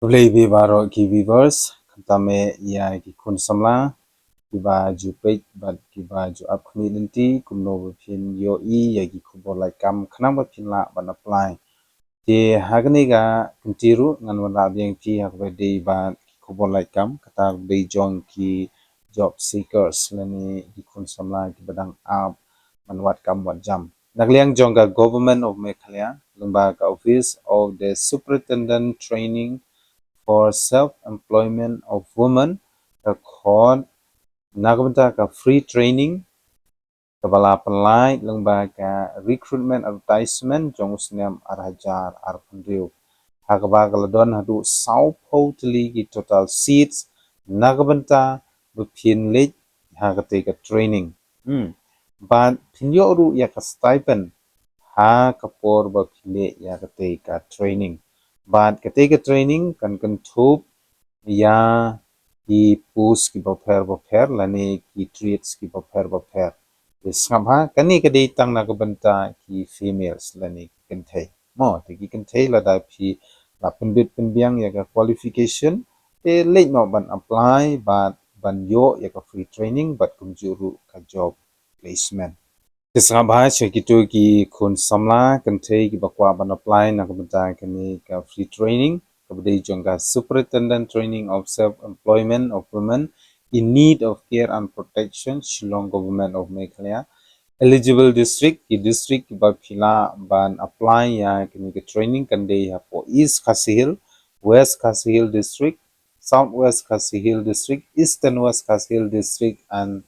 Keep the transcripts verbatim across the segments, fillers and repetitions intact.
Khublei baroh ki viewers, khamtam eh ïa ki khun samla kiba ju peit bad kiba ju ap khmih lynti kumno ba phin ïohi ïa ki khubor lait kam khnang ba phin lah ban apply. Te ha kane ka kynti ruh ngan wanrah biang ïa phi ha kaba dei bad ki khubor lait kam, kata ka dei jong ki job seekers lane ki khun samla kiba dang ap ban wad kam wad jam. Na ka liang jong ka Government of Meghalaya, lyngba ka Office of the Superintendent Training for Self-Employment of Women, ka khot na ka bynta ka free training kaba la pynlait lyngba ka recruitment advertisement jong u snem ar hajar arphew hynriew, ha kaba ka la don haduh sawphew tylli ki total seats na ka bynta ba phin leit ha katei ka training. Hmm. Bad phin ïoh ruh ïa ka stipend ha ka por ba phi leh ïa katei ka training. Bad katei ka training kan kynthup ïa ki post kiba pher ba pher lane ki trades kiba pher ba pher. Te sngap ha, kane ka dei tang na ka bynta ki females lane ki kynthei. Mo, te ki kynthei lada phi la pynbit pynbiang ïa ka qualification, te leit noh ban apply bad ban ïoh ïa ka free training bad kumjuh ruh ka job placement. Te sngap bha sha kito ki khun samla kynthei kiba kwah ban apply na ka bynta kane ka free training kaba dei jong ka Superintendent Training of Self-Employment of Women in Need of Care and Protection, Shillong, Government of Meghalaya. Eligible district, ki district kiba phi lah ban apply ïa kane ka training kan dei hapoh East Khasi Hills, West Khasi Hills District, South West Khasi Hills District, Eastern West Khasi Hills District and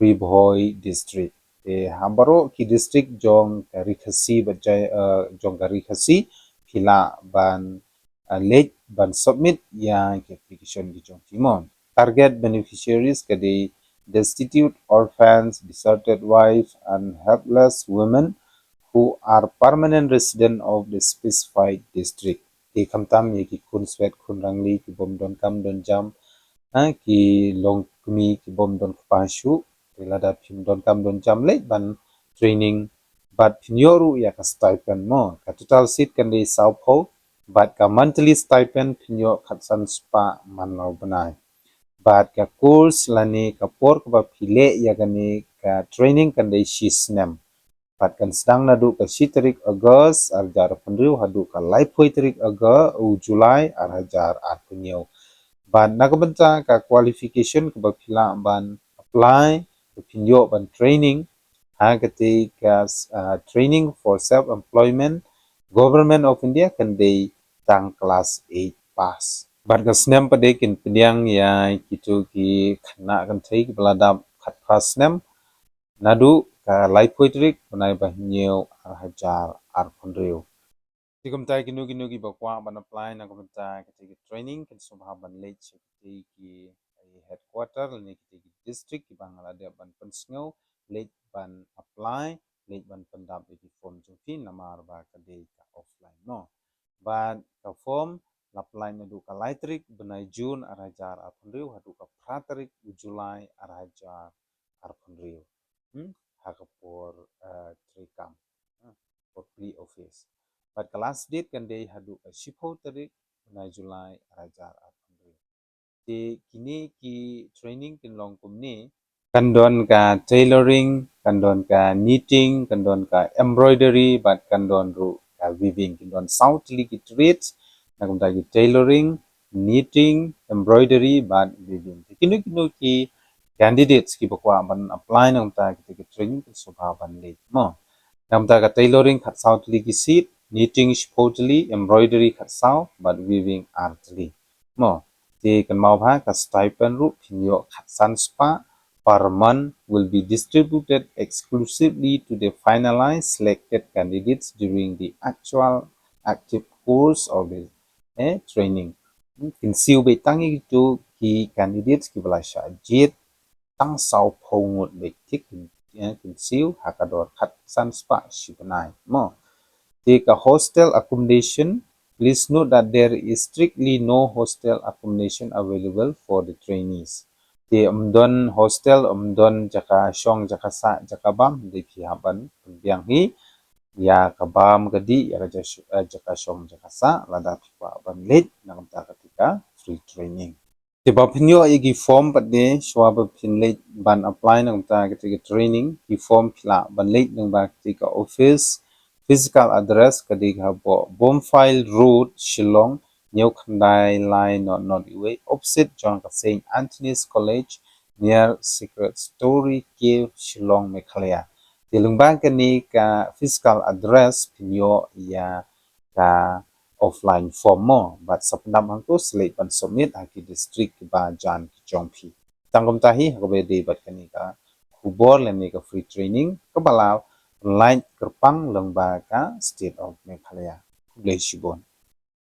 Ri Bhoi District. Te ha baroh ki district jong ka Ri Khasi bad jai, eh, jong ka Ri Khasi phi lah ban, eh, leit ban submit ïa ki application ki jong phi mo. Target beneficiaries ka dei destitute, orphans, deserted wife and helpless women who are permanent resident of the specified district. Te khamtam ïa ki khun swet khun rangli kibym don kam don jam, ha, ki longkmie kibym don kpa shuh. Te lada phim don kam don jam leit ban training bad phin ïoh ruh ïa ka stipend mo. Ka total seat kan dei sawphew bad ka monthly stipend phin ïoh khatsan spah man la u bnai. Bad ka course lane ka por kaba phi leh ïa kane ka training kan dei shi snem. Bad kan sdang naduh ka shi tarik August ar hajar arphew hynriew haduh ka laiphew tarik August, u July ar hajar arphew hynñiew. Bad na ka bynta ka qualification kaba phi lah ban apply, ba phin ïoh ban training ha katei ka, ah, training for self employment, Government of India kan dei tang class eight pass. Bad ka snem pat de kin pdiang ïa kito ki khynnah kynthei kiba la dap khatphra snem naduh ka laiphew tarik bnai ba hynñiew ar hajar arphew hynriew. Te kumta kino kino kiba kwah ban apply na ka bynta katei ka training kin sngewbha ban leit sha katei ki, eh, headquarter lane katei ki district kiba nga la dep ban pynsngew, leit ban apply, leit ban pyndap ïa ki form jong phi namar ba ka dei ka offline mo. Bad ka form la pynlait naduh ka lai tarik bnai June ar hajar arphew hynriew haduh ka phra tarik u July ar hajar arphew hynriew. Hmm? Ha ka por, eh, treikam. Hmm? Por plie office. Bad ka last date kan dei haduh ka shiphew tarik bnai July ar hajar arphew hynriew. Te kine ki training kin long kumne. Kan don ka tailoring, kan don ka knitting, kan don ka embroidery, bad kan don ruh ka weaving. Kin don saw tylli ki trades, na ka bynta ki tailoring, knitting, embroidery, bad weaving. Te kino kino ki candidates kiba kwah ban apply na ka bynta ki, ki training kin sngewbha ban leit mo. Na ka bynta ka tailoring khatsaw tylli ki seat, knitting shiphew tylli, embroidery khatsaw, bad weaving ar tylli. Mo, te kynmaw bha ka stipend ruh phin ïoh khatsan spah per month will be distributed exclusively to the finalized selected candidates during the actual active course of the, eh, training. Hmm, kin siew beit tang ïa kito ki candidates kiba la shah jied tang sawphew ngut beit, te kin, eh, kin siew ha ka dor khatsan spah shi bnai mo. Te ka hostel accommodation, please note that there is strictly no hostel accommodation available for the trainees. Te ym don hostel, ym don jaka shong, jaka sah, jaka bam, dei phi hap ban pynbiang hi ïa ka bam ka dih, ïa ka ja-, eh, jaka shong, jaka sah, lada phi kwah ban leit na ka bynta katei ka free training. Te ba phin ïoh ïa ki form pat de, shuwa ba phin leit ban apply na ka bynta kata ka training, ki form phi lah ban leit lyngba kata ka office, physical address ka dei ka hapoh Bombfield Road, Shillong, hynñiew khyndai lai not not wei, opposite jong ka Saint Anthony's College, near Secret Story Cave, Shillong, Meghalaya. Te lyngba kane ka physical address phin ïoh ïa ka offline form mo, bad sa pyndonkam hangto sa leit ban submit ha ki district kiba jan ki jong phi. Tang kumta hi ha kaba ïadei bad kane ka khubor lane ka free training kaba la pynlait kyrpang lyngba ka State of Meghalaya. Khublei shibun.